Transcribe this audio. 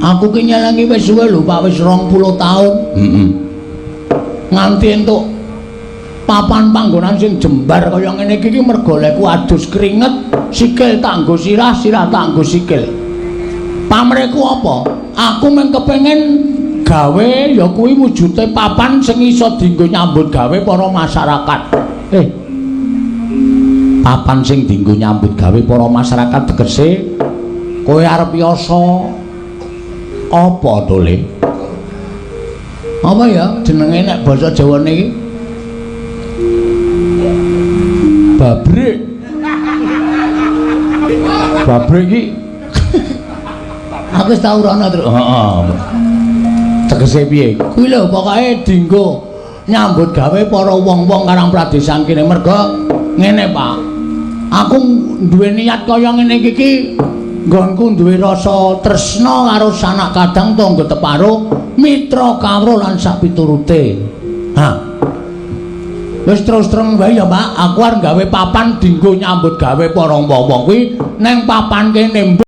Aku ki nyelengi wis suwe lho, Pak, wis 20 taun. Heeh. Nganti entuk papan panggonan sing jembar kaya ngene iki ki mergo leku adus keringet, sikil tak nggo sirah, sirah tak nggo sikil. Pamrihku apa? Aku mung kepengin gawe ya kuwi wujude papan sing iso dienggo nyambut gawe para masyarakat. Papan sing dienggo nyambut gawe para masyarakat tegese kowe arep yasa apa to, Le? Apa ya jenenge nek basa Jawane iki? Babrik. Babrik iki aku wis tau rono, Truk. Heeh. Tegese piye? Kuwi lho pokoke dienggo nyambut gawe para wong-wong Karang Pradesan kene merga ngene, Pak. Aku duwe niat kaya ngene iki ki nggonku duwe rasa tresna karo sanak kadang tangga teparo, mitra kawruh lan sapiturute. Ha. Wis terus terang wae ya, Pak, aku arep gawe papan dienggo nyambut gawe para wong-wong kuwi neng papan kene.